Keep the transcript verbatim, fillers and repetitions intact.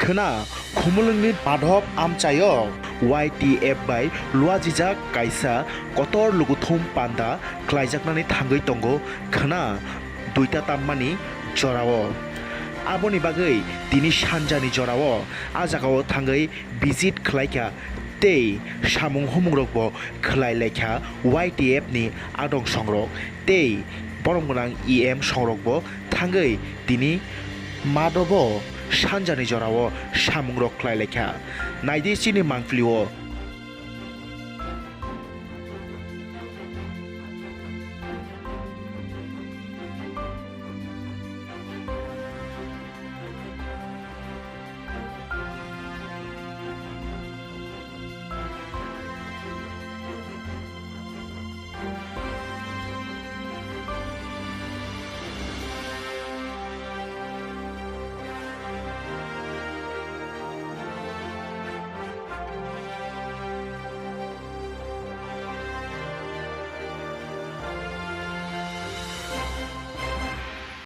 Khwna, Khumulwngni Madhob amchaio Y T F bai luajijak kaisa kotor lukuthum panda khlaijaknani thangwi tongo khwna duita tammani jorao. Aboni bagwi tini sanjani jorao a jagao thangwi visit khlaikha tei samung humungrokbo khlai laikha Y T F ni adong songrok tei borom gwnang E M songrokbo thangwi tini Madhobo sanjani jorao samungrok khlai laikha. Naidi chini mangpilio